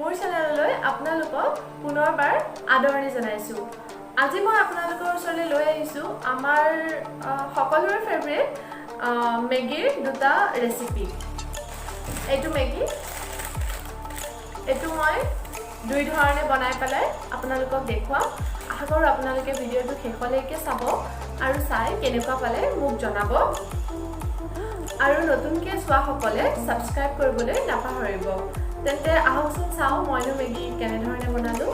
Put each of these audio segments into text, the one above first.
মোৰ চেনেললৈ আপোনালোকক পুনৰবাৰ আদৰণি জনাইছোঁ। আজি মই আপোনালোকৰ ওচৰলৈ লৈ আহিছোঁ আমাৰ সকলোৰে ফেভৰেট মেগীৰ দুটা ৰেচিপি। এইটো মেগী, এইটো মই দুই ধৰণে বনাই পেলাই আপোনালোকক দেখুৱাম। আশা কৰোঁ আপোনালোকে ভিডিঅ'টো শেষলৈকে চাব আৰু চাই কেনেকুৱা পালে মোক জনাব আৰু নতুনকৈ চোৱাসকলে ছাবস্ক্ৰাইব কৰিবলৈ নাপাহৰিব। তেন্তে আহকচোন চাওঁ মইনো মেগী কেনেধৰণে বনালোঁ।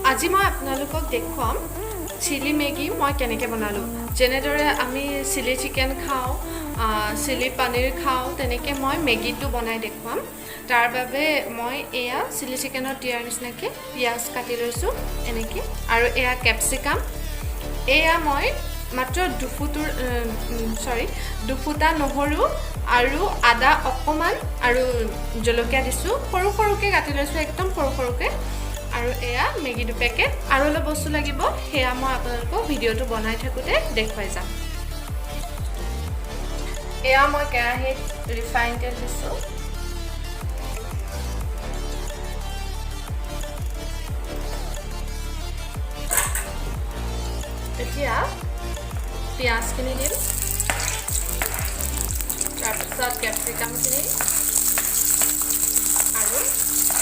আজি মই আপোনালোকক দেখুৱাম চিলি মেগী মই কেনেকৈ বনালোঁ। যেনেদৰে আমি চিলি চিকেন খাওঁ, চিলি পনীৰ খাওঁ, তেনেকৈ মই মেগীটো বনাই দেখুৱাম। তাৰ বাবে মই এয়া চিলি চিকেনত দিয়াৰ নিচিনাকৈ পিঁয়াজ কাটি লৈছোঁ এনেকৈ, আৰু এয়া কেপচিকাম। এয়া মই মাত্ৰ দুফুটোৰ চৰি দুফুটা নহৰু আৰু আদা অকণমান আৰু জলকীয়া দিছোঁ, সৰু সৰুকৈ কাটি লৈছোঁ, একদম সৰু সৰুকৈ। আৰু এয়া মেগী দুপেকেট আৰু অলপ বস্তু লাগিব, সেয়া মই আপোনালোকক ভিডিঅ'টো বনাই থাকোঁতে দেখুৱাই যাম। এয়া মই কেৰাহীত ৰিফাইন তেল দিছোঁ। এতিয়া পিঁয়াজখিনি দিম, তাৰপিছত কেপচিকামখিনি আৰু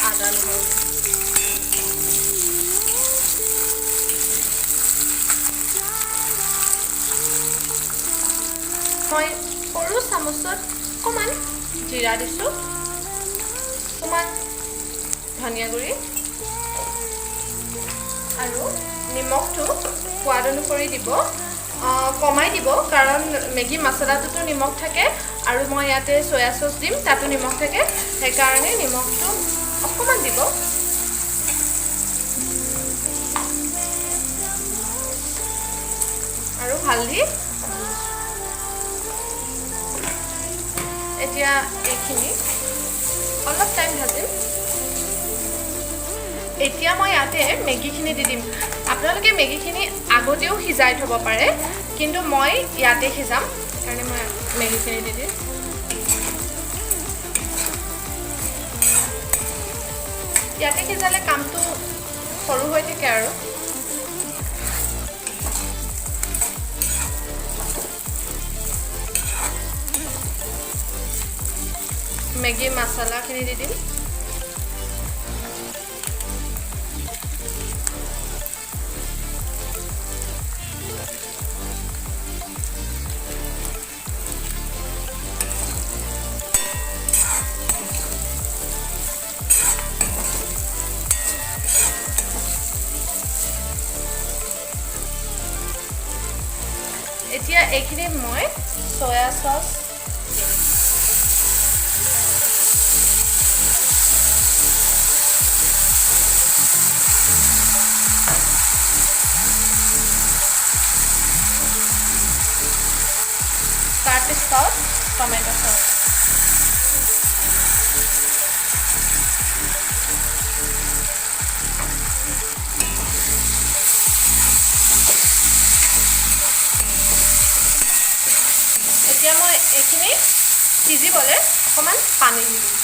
আদা নহৰু। মই সৰু চামুচত অকণমান জিৰা দিছোঁ, অকণমান ধনিয়া গুড়ি আৰু নিমখটো সোৱাদ অনুসৰি দিব, কমাই দিব, কাৰণ মেগী মছলাটোতো নিমখ থাকে আৰু মই ইয়াতে চয়া চচ দিম, তাতো নিমখ থাকে, সেইকাৰণে নিমখটো অকণমান দিব। আৰু হালধি। এতিয়া এইখিনি অলপ টাইম ভাজিম। এতিয়া মই ইয়াতে মেগীখিনি দি দিম। আপোনালোকে মেগীখিনি আগতেও সিজাই থ'ব পাৰে, কিন্তু মই ইয়াতে সিজাম, সেইকাৰণে মই মেগীখিনি দি দিম। ইয়াতে সিজালে কামটো সৰু হৈ থাকে। আৰু মেগী মছলাখিনি দি দিম। এতিয়া এইখিনি মই চয়া চচ দিম। তাৰপিছত টমেট' চচ। এতিয়া মই এইখিনি সিজিবলৈ অকণমান পানী দি দিম।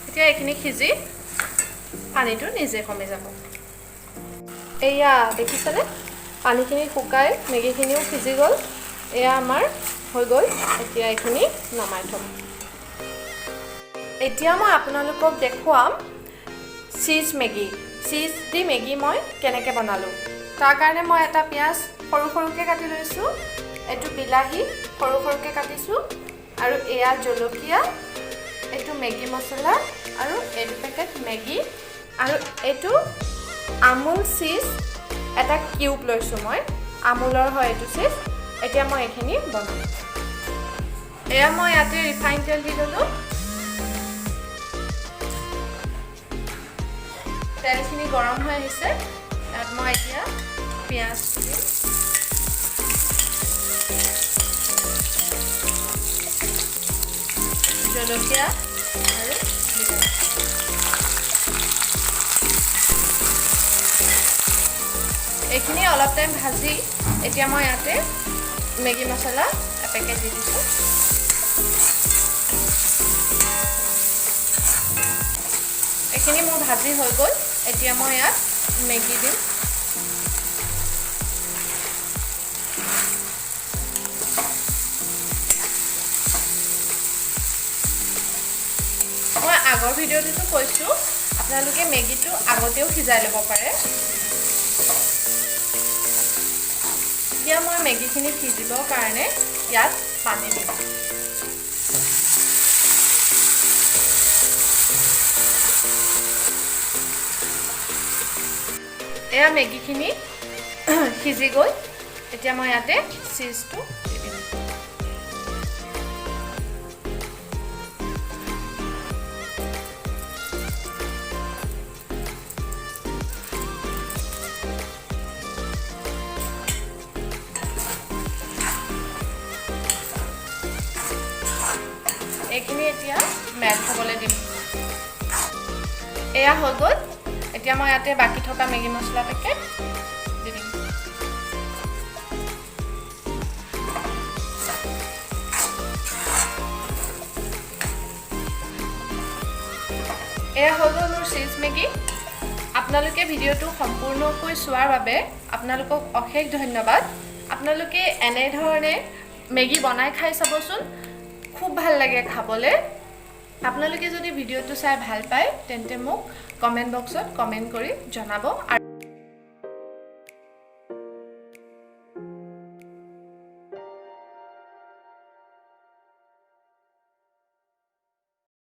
এতিয়া এইখিনি সিজি পানীটো নিজে কমি যাব। এয়া দেখিছেনে, পানীখিনি শুকাই মেগীখিনিও সিজি গ'ল। এয়া আমাৰ হৈ গ'ল। এতিয়া এইখিনি নমাই থ'ম। এতিয়া মই আপোনালোকক দেখুৱাম চীজ মেগী। চীজ দি মেগী মই কেনেকৈ বনালোঁ। তাৰ কাৰণে মই এটা পিঁয়াজ সৰু সৰুকৈ কাটি লৈছোঁ, এইটো বিলাহী সৰু সৰুকৈ কাটিছোঁ, আৰু এয়া জলকীয়া, এইটো মেগী মছলা আৰু এইটো পেকেট মেগী আৰু এইটো আমুল চীজ এটা কিউব লৈছোঁ মই, আমুলৰ হয় এইটো চীজ। এতিয়া মই এইখিনি বনাম। এয়া মই ইয়াতে ৰিফাইন তেল দি ল'লোঁ। তেলখিনি গৰম হৈ আহিছে। ইয়াত মই এতিয়া পিঁয়াজ দিম, জলকীয়া আৰু বিলাহী। এইখিনি অলপ টাইম ভাজি এতিয়া মই ইয়াতে মেগী মছলা এপেকেট দি দিছোঁ। এইখিনি মোৰ ভাজি হৈ গ'ল। এতিয়া মই ইয়াত মেগী দিম। মই আগৰ ভিডিঅ'টোতো কৈছোঁ, আপোনালোকে মেগীটো আগতেও সিজাই ল'ব পাৰে। এতিয়া মই মেগীখিনি সিজিবৰ কাৰণে ইয়াত পানী দিম। এয়া মেগীখিনি সিজি গ'ল। এতিয়া মই ইয়াতে চীজটো দি দিম। এইখিনি এতিয়া মেল্ট হ'বলৈ দিম। এয়া হৈ গ'ল। এতিয়া মই ইয়াতে বাকী থকা মেগী মছলা পেকেট দি দিম। এয়া হৈ গ'ল মোৰ চীজ মেগী। আপোনালোকে ভিডিঅ'টো সম্পূৰ্ণকৈ চোৱাৰ বাবে আপোনালোকক অশেষ ধন্যবাদ। আপোনালোকে এনেধৰণে মেগী বনাই খাই চাবচোন, খুব ভাল লাগে খাবলৈ। আপোনালোকে যদি ভিডিঅ'টো চাই ভাল পায়, তেন্তে মোক কমেণ্ট বক্সত কমেণ্ট কৰি জনাব আৰু